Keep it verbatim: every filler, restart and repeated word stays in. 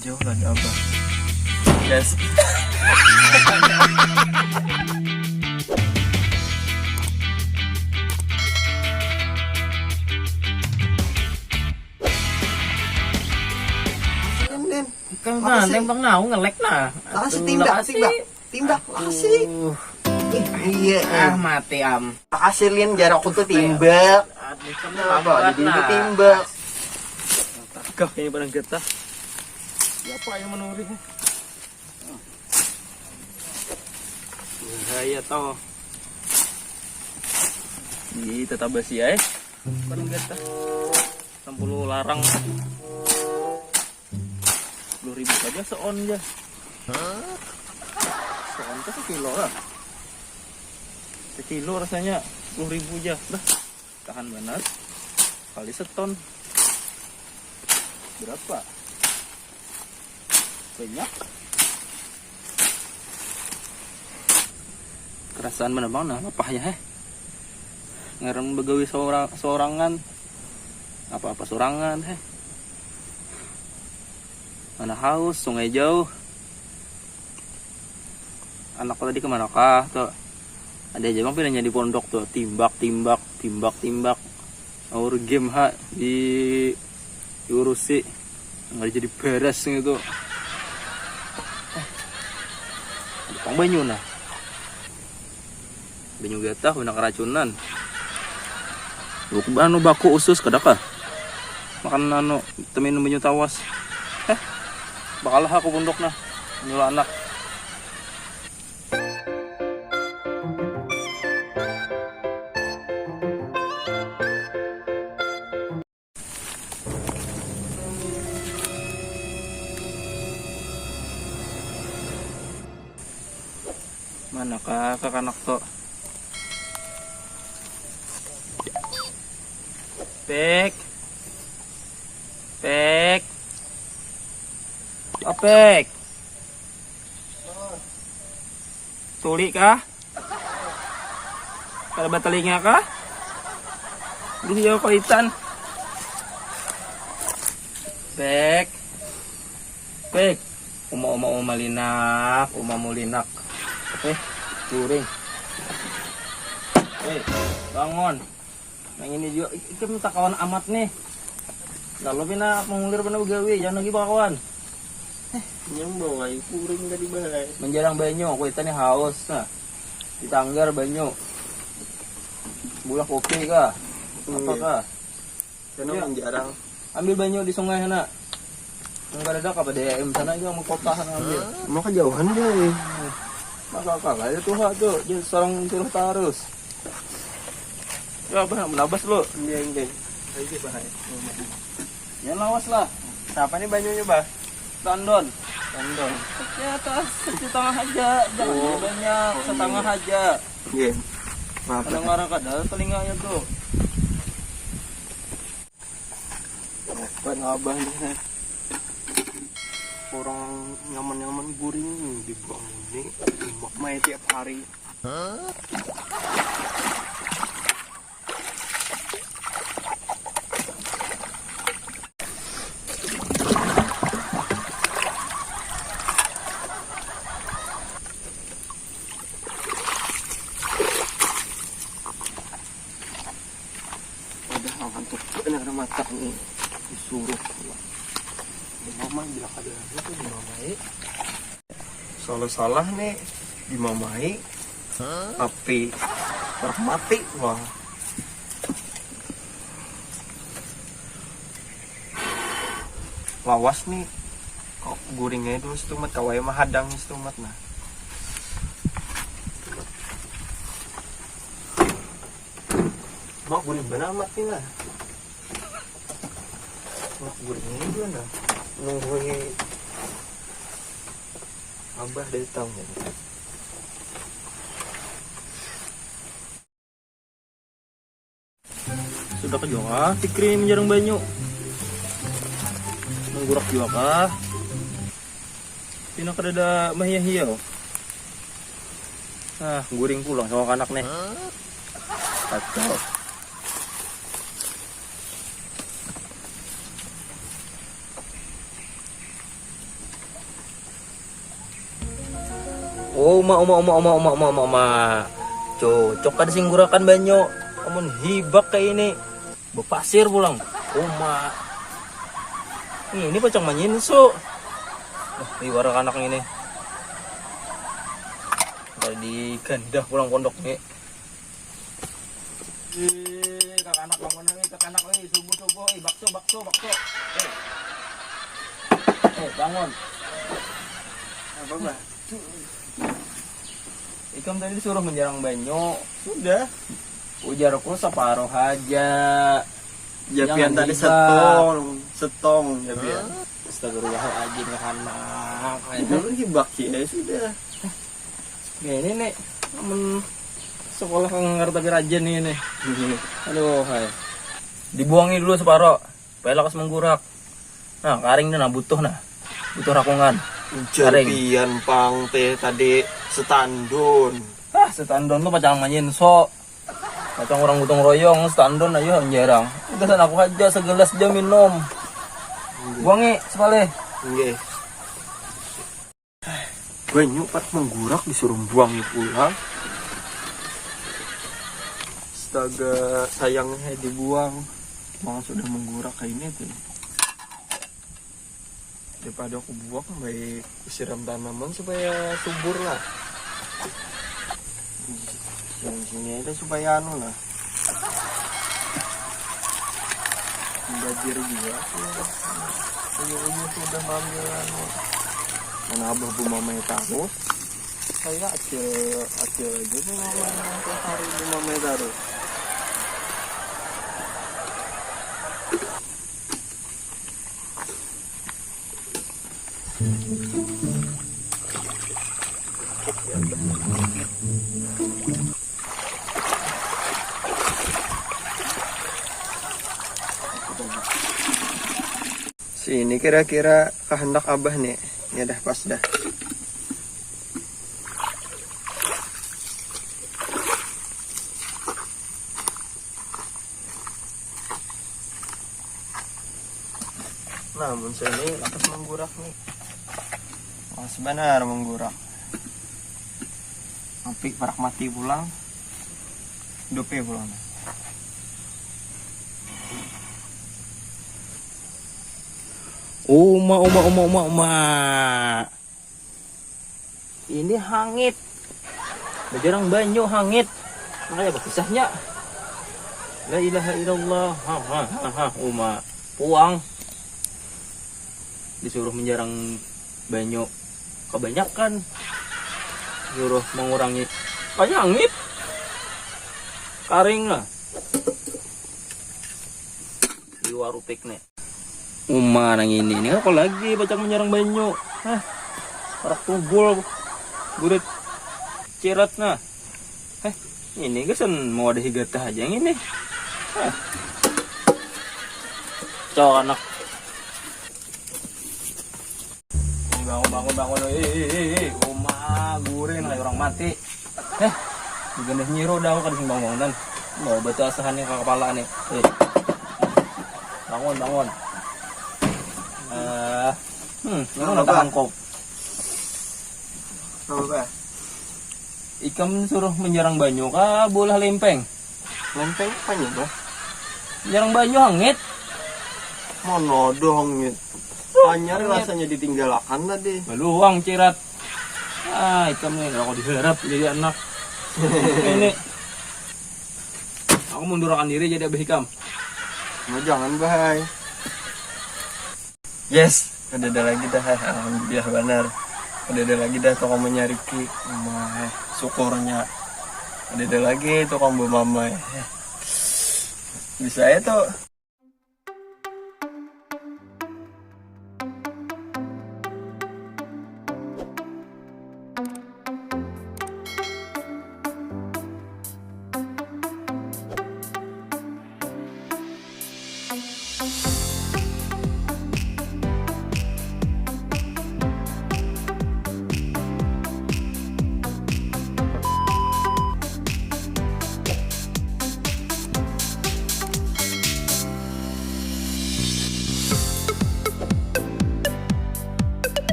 Jauh lah ada apa? Yes. Din, Din. Kan Makasih. Ganteng bang nau ngelek nah. Makasih. Aduh, timbak, makasih. Timbak. Timbak, makasih. Aduh. Ih, iya, ah, eh. Mati am. Makasih, Lin, jar aku tuh timbak. Aduh, kamu apa? Jadi nah. Timbak. Kau ini barang getah. Siapa yang menurih? Bahaya tau. Ih, tetap basi ya, eh. Barang getah. Enam puluh larang. Sepuluh ribu saja seon ja. Seon tuh sekilo lah. Sekilo rasanya sepuluh ribu ja. Dah, tahan banar. Kali seton. Berapa? Banyak. Kerasaan banar bang nah lapahnya, heh. Ngaran bagawi seorang, seorangan. Apa-apa sorangan, heh. Mana haus, sungai jauh. Anak tadi kemana kah tuh? Ada aja bang pinanya di pondok tuh, timbak, timbak, timbak, timbak. Our game ha di diurusi. Nggak jadi beres gitu. Eh, ada pang banyu nah. Banyu getah, banyu keracunan. Buk anu baku usus kada kah? Makan anu, teminum banyu tawas. Eh, bakalah aku punduk nah. Nyuruh anak. Mana kah kakanak tu? Pek. Pek. Apek. Tuli kah? Kada batalinga kah? Di hiyo kuitan. Pek. Pek. Uma, uma, uma linak, uma mulinak. Eh, guring. Eh, bangun. Nang ini jua, ikam minta kawan amat nih. Lalu pina mengulir pina begawi, jangan lagi bakawan. Nyang bawai kuring tadi bahai. Menjarang banyu, kuitan nih haus. Nah, di tanggar banyu. Bulah kopi kah? Apa kah? Sana menjarang. Ambil banyu di sungai sana. Nang kada ada apa D M sana aja mau kota sana ambil. Mau kejauhan dia. Maka kalah ya tuh tuh, dia seorang suruh tarus. Ya bah, menabas lu. Iya, iya. Ayo bahai. Ya lawas lah. Siapa nih banyunya bah? Tandon. Tandon. Di atas setengah aja, jangan banyak, setengah aja. Iya. Maaf. Ada ngarang kada telinganya tuh. Bukan abah nih. Orang nyaman-nyaman guring dibuang ini. Mak mai tiap hari. Padahal hantu tu ada mata ni disuruh. Mama bila kada ada tu di mama eh. Salah-salah nih di mama eh. Tapi orang mati wah. Lawas nih. Kok guringnya dulu setumat kawai mahadang setumat nah. Mak guring benar amat nih lah. Mak guring ini juga nah. Nunggu abah datang ya. Sudah ke jua kah Fikri menjarang banyu? Menggurak jua kah? Pina kada ada mahia-hia. Ah, guring pulang sama anak nih. Kacau. Oh, uma, uma, uma, uma, uma, uma, uma, uma. Cocok kada sing gurakan banyu. Amun hibak kayak ini. Bepasir pulang. Uma. Ini pacang manyinsu. Wah, liwar anak ini. Kada digandah pulang pondok ni. Eh, kakanak bangun nih, kakanak nih, subuh, subuh, eh, bakso, bakso, bakso. Eh. Eh, bangun. Apa, Bah? Ikam tadi disuruh menjarang banyu. Sudah. Ujarku separuh aja. Japian tadi setong, setong japian. Astagfirullahaladzim, ya anak. Itu hibak ya, sudah. Ya ini nih, amun sekolah nggak ngerti tapi rajin nih ini. Aduh, hai. Dibuangi dulu separo, supaya lakas menggurak. Nah, karing nih, nah, butuh, nah. Butuh rakungan. Ujar pian pang teh tadi setandun. Ah, setandun tuh pacang manyinso. Pacang orang gotong royong, setandun ayo jarang. Udah sana aku aja segelas aja minum. Buangi, sepalih. Nggih. Banyu pat menggurak disuruh buang pulang. Astaga, sayangnya dibuang. Emang sudah menggurak kayak ini tuh. Daripada aku buang, baik siram tanaman supaya subur lah. Yang sini aja supaya anu lah. Bajir juga. Ujung-ujung sudah mengambil anu. Mana abah bumamai taruh. Saya acil acil aja nih mama yang tiap hari bumamai taruh. Sini kira-kira kehendak abah nih. Ya dah, pas dah. Nah, mun sini lakas menggurak nih. Wah, sebenar menggurak. Apik parak mati pulang. Dupe pulang. Uma, uma, uma, uma, uma. Ini hangit. Bajarang banyu hangit. Makanya apa kisahnya? La ilaha illallah. Ha, ha, ha, ha. Uma puang. Disuruh menjarang banyu kebanyakan. Suruh mengurangi. Kayangit. Karing lah. Di warupik nih. Uma nang ini, ini apa lagi pacak menyerang banyu? Hah? Parak tugul. Burit. Cirat nah. Heh, ini gasan mewadahi gatah aja yang ini. Hah. Cok anak. Ini bangun, bangun, bangun. Eh, eh, eh, eh. Uma guring lah orang mati. Eh, digendeh nyiru dah aku kada sing bangun-bangunan. Mau batu asahan nih ke kepala nih. Eh. Bangun, bangun. Eh, hmm, lu nggak tahan kop. Apa? Ikam suruh menyerang banyu kah bola lempeng? Lempeng apa nih, Bah? Menyerang banyu hangit. Mana ada hangit? Hanyar rasanya ditinggalakan tadi. Beluang cirat. Ah, ikam nih, aku diharap jadi anak. Ini. Aku mundurakan diri jadi abah ikam. Nah, jangan, Bah. Yes, ada ada lagi dah. Alhamdulillah banar. Ada ada lagi dah tukang menyariki. Mah, syukurnya. Ada ada lagi tukang bemamai. Bisa ya tuh.